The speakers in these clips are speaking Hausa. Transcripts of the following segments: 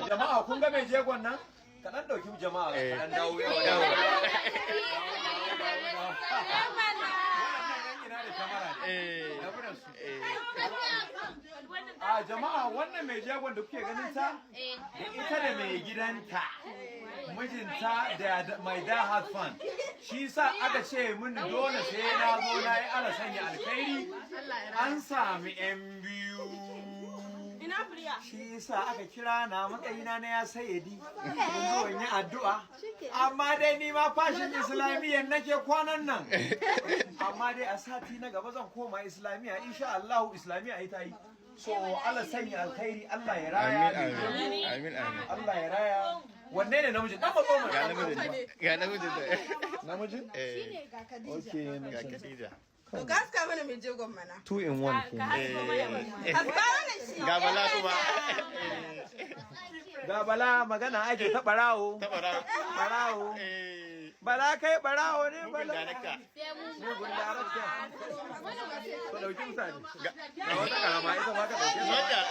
Jama'a, kun ga mai jegon nan? Ka dan dauki jama'a, ka dan dawo yau. Yawa. Wannan yan ina da kyamara ne. Rabu da su. A jama'a, wannan mai jegon da kuke ganin ta, da ita da mai gidanta, mijinta da my die hard fan. Shi sa aka ce min dole sai na zo na yi ala sanya alkhairi. An sami yan biyu. Ina Priya. Shi sa aka kira na matsayina na ya sayyadi. In zo in yi addu'a. Amma dai ni ma fashin Islamiyyan nake kwanan nan. Amma dai a sati na gaba zan koma Islamiyya, insha Allah. Islamiyya ita yi. So Allah sanya alkhairi, Allah ya raya. Amin, amin, amin, amin. Allah ya raya. Wanne ne namijin? Dan matso mana. Ga namijin, ga namijin da. Namijin? Eh. Ga Khadija. Okay. Ga Khadija. To, gaska mana mai jegon mana. Two in one kenan. Haska mana shi. Ga Bala kuma. Ga Bala, magana ake ta barawo. Ta barawo. Barawo. Bala, kai barawo ne. Mugun Bala. darakta. Mugun darakta. Ku dauki mutane. Ga wata karama, ita ma ka dauke ta. Wanda.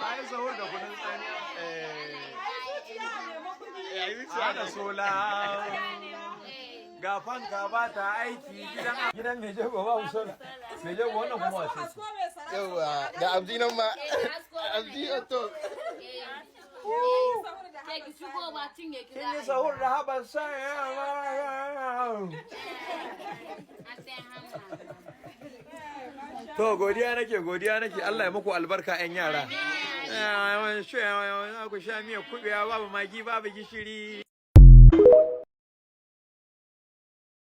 Ai sahur da kunun tsamiya. Eh, ai zuciya. Ana sola. Ga fanka ba ta aiki, gidan mai jego babu sola. Mai jego, wannan kuma wace ce? Yawa, ga Abdi nan ma. Abdi to. Ke ki shigo ba cinye ki Kin za yi a yi. sahur da haɓar sa. A sai hamma. To, godiya nake, godiya nake. Allah ya muku albarka, 'yan yara. Ku sha miya kuɓewa babu magi, babu gishiri.